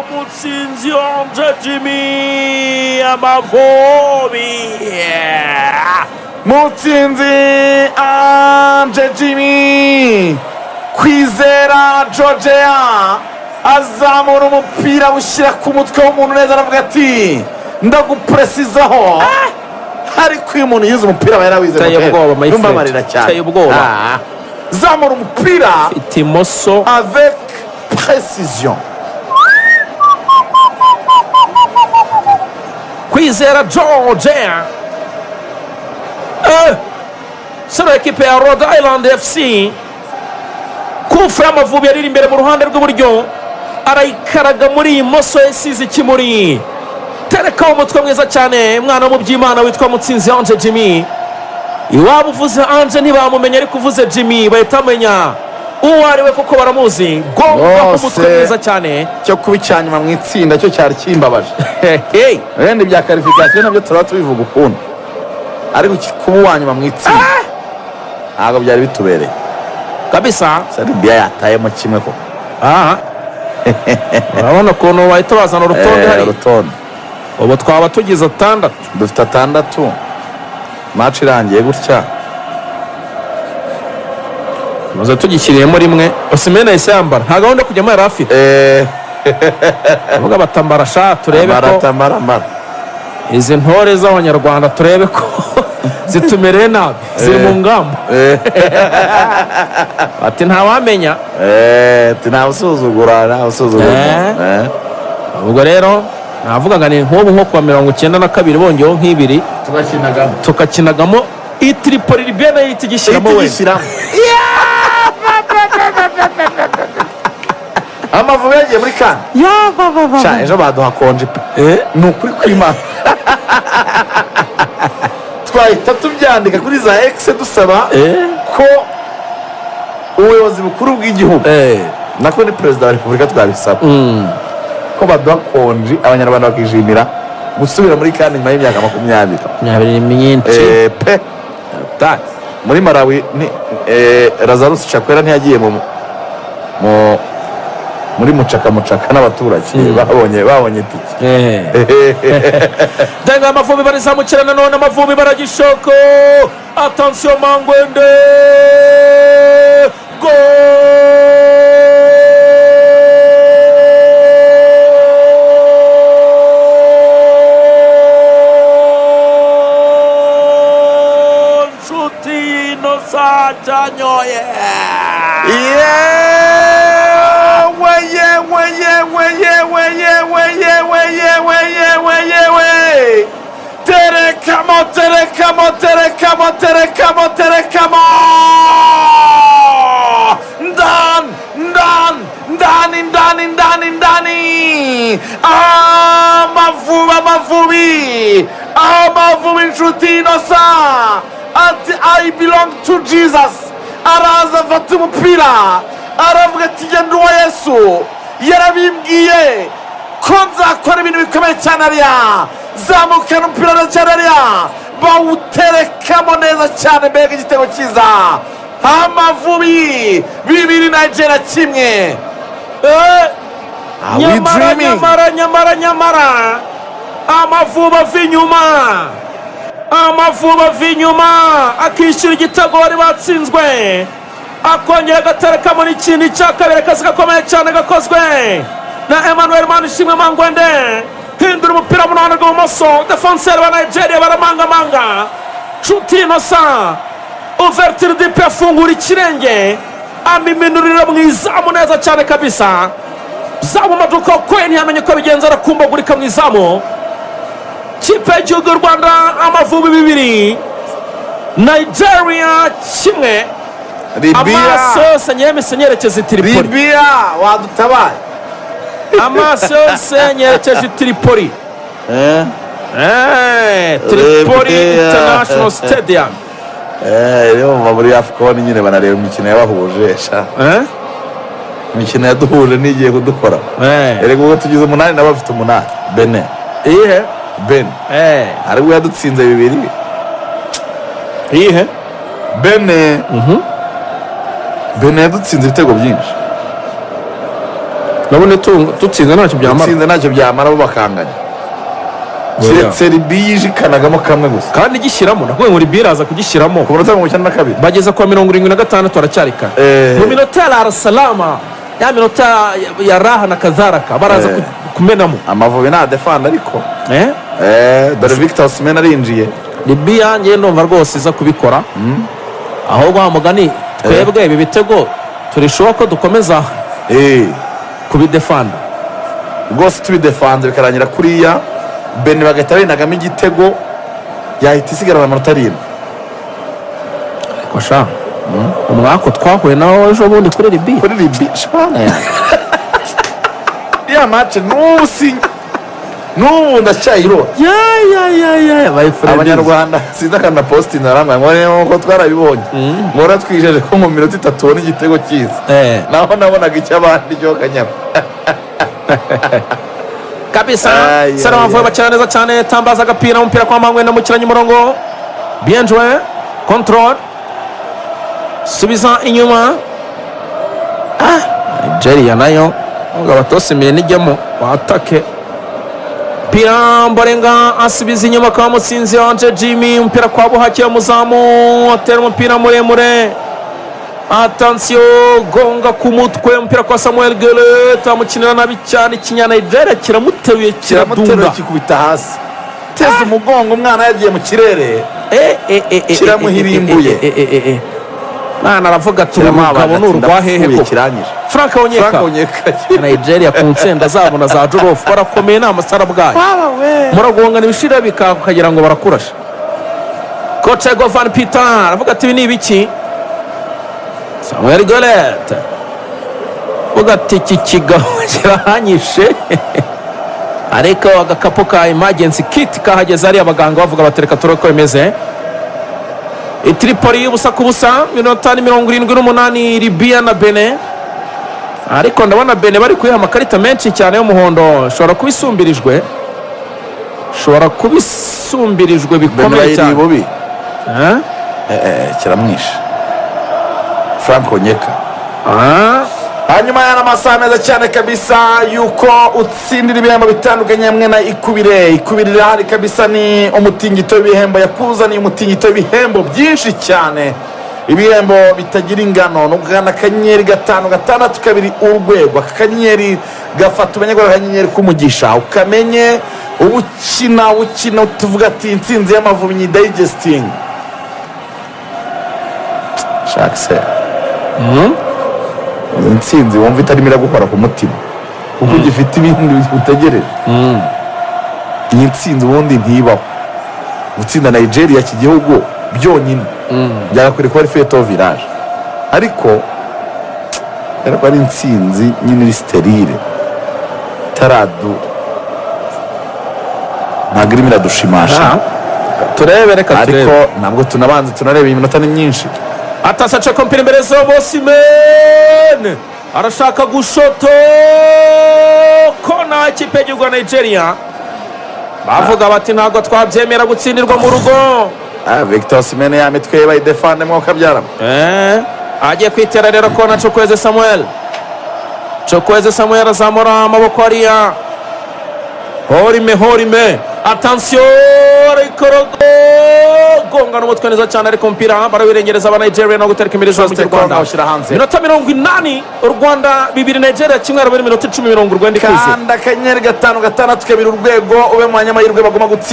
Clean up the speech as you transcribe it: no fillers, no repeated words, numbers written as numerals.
Mutsinzi Ange Jimmy, Amavubi. Mutsinzi Ange Jimmy, Kwizera Georgia azamura umupira awushyira ku mutwe w'umuntu neza, aravuga ati: "Ndagupuresizaho." Ariko iyo umuntu yize umupira aba yarawize. Uteye ubwoba, my friend. Mumbabarira cyane. Uteye ubwoba. Ah. Zamura umupira Itimoso avec précision. Kwizera George, sero ekipe ya Rhode Island FC, kufu y'Amavubi yariri imbere mu ruhande rw'iburyo, arayikaraga muri iyi moso yasize ikimuri, terekaho umutwe mwiza cyane. Umwana wo mu by'Imana witwa Mutsinzi Ange Jimmy, iwabo uvuze Ange ntibamumenya, ariko uvuze Jimmy bahita bamenya uwo ari we kuko baramuzi. Gonga Rwose. umutwe mwiza cyane. Cyo kuba icya nyuma mu itsinda cyo cyari kimbabaje. Hey. Wenda ibya qualification nabyo turaba tubivuga ukundi, ariko kuba uwa nyuma mu itsinda ntabwo byari bitubereye. Kabisa. Libiya yatayemo kimwe ko. Aha urabona ukuntu bahita bazana urutonde hari urutonde. Ubu twaba tugize atandatu. Dufite atandatu, match irangiye gutya. Tumaze tugishyiriyemo rimwe. Osimhen yahise yambara, nta gahunda yo kujyamo yari afite. Bavuga batambara sha, turebe ko Baratambara mbara. izi ntore z'Abanyarwanda, turebe ko zitumereye nabi, ziri mu ngamba. Bati ntawamenya. Ntawe usuzugura, ntawe usuzugura. Ubwo rero navuga ngo ni nk'ubu nko kuwa 92 bongeyeho nk'ibiri Tugakinagamo. Tugakinagamo i Tripoli, Libiya nayo ihita igishyiramo wenda. Igishyiramo. Amavubi yagiye muri CAN. Sha, ejo baduha konji pe. Ni ukuri kw'Imana, twahita tubyandika kuri za X dusaba ko ubuyobozi bukuru bw'igihugu, nako ni Perezida wa Repubulika twabisaba, ko baduha konji, Abanyarwanda bakishimira gusubira muri CAN nyuma y'imyaka 20. 20 ni myinshi. Pe. Ta. Muri Malawi ni Lazarus Chakwera ntiyagiye mu muri mucaka mucaka n'abaturage babonye itike. Denga, Amavubi barizamukira nanone, Amavubi baragishoko. Attention, Mangwende! Gol! Nshuti Inosa cyanyoye. Yewe, yewe, yewe, yewe, yewe, yewe, yewe, yewe, yewe! Terekamo, terekamo, terekamo, terekamo, terekamo! Ndani, ndani, ndani, ndani, ndani, ndani! Amavubi, Amavubi, Amavubi! Inshuti Inosa ati: "I belong to Jesus." Araza afata umupira, aravuga ati: "Genda, uwa Yesu yarabimbwiye ko nzakora ibintu bikomeye cyane." Ariya zamukana umupira neza cyane, ariya bawuterekamo neza cyane. Mbega igitego cyiza! Amavubi 2, Nigeria 1. Are we Nyamara dreaming? Nyamara, nyamara, nyamara Amavubi ava inyuma, Amavubi ava inyuma akishyura igitego bari batsinzwe, akongera agaterekamo n'ikindi cya kabiri. Akazi gakomeye cyane gakozwe na Emmanuel Manishimwe Mangwende. Hindura umupira mu ruhande rw'ibumoso, défenseur ba Nigeria baramangamanga. Nshuti Inosa, ouverture du pied, afungura ikirenge, amiminurira mu izamu neza cyane kabisa. Zamu Maduka kwe ntiyamenye ko bigenza, arakumbagurika mu izamu. Kipe y'igihugu y'u Rwanda Amavubi 2, Nigeria 1. Libiya. Amaso yose nyemise nyerekeza i Tripoli. Libiya wadutabaye. Amaso yose nyerekeje i Tripoli. Tripoli Libiya. International Stadium. Rero muva muri AFCON nyine banareba imikino yabahuje sha. Imikino yaduhuje n'igiye kudukora. Erega ubwo tugize 8, nabo bafite 8, Bene. Iyihe? Bene aribwo yadutsinze 2. Iyihe? Bene. Benin yadutsinze ibitego byinshi. Nabone dutsinze ntacyo byamara. Dutsinze ntacyo byamara, bo bakanganya. Oya. Keretse Libiya ijikanagamo kamwe gusa. Kandi gishyiramo, nakubwiye ngo Libiya iraza kugishyiramo. Ku minota 92. Bageza kwa 76 haracyari kare. Mu minota ya Arasalama, ya minota ya raha na kazaraka, baraza kumenamo. Amavubi nta defanda ariko. Eh? Dore Victor Osimhen arinjiye. Libiya ngewe ndumva rwose iza kubikora. Ahubwo wa mugani, twebwe ibi bitego turishoboka ko dukomeza kubidefanda. Rwose tubidefanze bikarangira kuriya, Benin bagahita binagamo igitego, yahita isigarana amanota 7. Ariko sha, umwaka twahuye nawo ejo bundi kuri Libiya. Kuri Libiya, shana yanjye, iriya match n'ubu si n'ubu ndacyayirota. Ya ya ya ya, my friend. Abanyarwanda, sinzi akantu na positingi arambwira ngo niba ko twarabibonye, muhora twijeje ko mu minota 3 ubona igitego cyiza. Naho nabonaga icy'abandi cyo kanyama. Kabisa. Ay, Sara ay, Mavubi ay. bakina neza cyane. Tambaza agapira, umupira kwa Mangwenda, mukiranye umurongo, bien joué, control, subiza inyuma. Ah, Nigeria nayo ngo abatosimeye nijyamo watake pira. Mborenga asubiza inyuma kwa Mutsinzi Wanje Jimmy, umupira kwa Buhake, umuzamu atera umupira muremure. Attention, gonga ku mutwe, umupira kwa Samuel Gele, amukinira nabi cyane. Ikinyanigeria kiramuteruye. Kiramuterura. Kiradunda. Kikubita hasi, teze umugongo, umwana yagiye mu kirere. Kiramuhirimbuye. Mwana aravuga ati: "Uru rugabo ni urwa hehe koko?" Kiranyije. Frank Onyeka. Frank Onyeka. Nigeria ku nsenda zabo na za jorofu barakomeye, ni amasarabwayi, muragongana ibishira bikaka ukagira ngo barakurashe. Coach Govan Peter aravuga ati: "Ibi ni ibiki?" Samuel Golet avuga ati: "Iki kigabo kirahanyishe." Ariko agakapu ka emergency kit kahageze hariya, abaganga bavuga bati: "Reka turebe ko bimeze." Itripoli y'ubusa ku busa, minota ni 78, Libiya na Benin. Ariko ndabona Benin bari kuyiha amakarita menshi cyane y'umuhondo, ishobora kuba isumbirijwe, ishobora kuba isumbirijwe Benin bikomeye bayiriye cyane. bubi. Eh? Kiramwishe Frank Onyeka. Ah, Hanyuma aya ni amasaha meza cyane kabisa yuko utsindira ibihembo bitandukanye hamwe na Ikubire. Ikubire irahari kabisa, ni umutingito w'ibihembo, yakuzaniye umutingito w'ibihembo byinshi cyane, ibihembo bitagira ingano. Ni ugukanda *562#. Aka kanyenyeri gafata, umenye ko ari akanyenyeri k'umugisha, ukamenye uba ukina ukina tuvuga ati intsinzi y'Amavubi ni dayigestingi shaka se. Intsinzi wumva itarimo iragukora ku mutima kuko ugifite ibindi utegereje. Iyi ntsinzi ubundi ntibaho. Gutsinda Nigeria, iki gihugu byonyine, byagakwiriye kuba ari fête au village, ariko kubera ko ari intsinzi nyine iri stérile, itaradu, ntabwo irimo iradushimasha. Ah. Turebe, reka Ariko turebe. ntabwo tunabanza tunareba, iyi minota ni myinshi. Atasa aca imbere zo, Osimhen arashaka gushoto, kona. Ikipe y'igihugu ya Nigeria bavuga bati: "Ntabwo twabyemera gutsindirwa mu rugo." Ah, Victor Osimhen ya mitwe ye bayidefande mwuka byaramo. Agiye kwitera rero kona Chukwueze Samuel. Chukwueze Samuel azamura amaboko hariya, horime horime, attention, ariko gonga n'umutwe neza cyane, ariko umupira barawirengereza aba Nigeria no gutereka imbere mu Troost Rwanda. awushyira hanze. Minota 80, u Rwanda 2, Nigeria 1, harabura iminota 10 90 ikuze. Kanda *562# ube mu banyamahirwe bagomba gutsinda.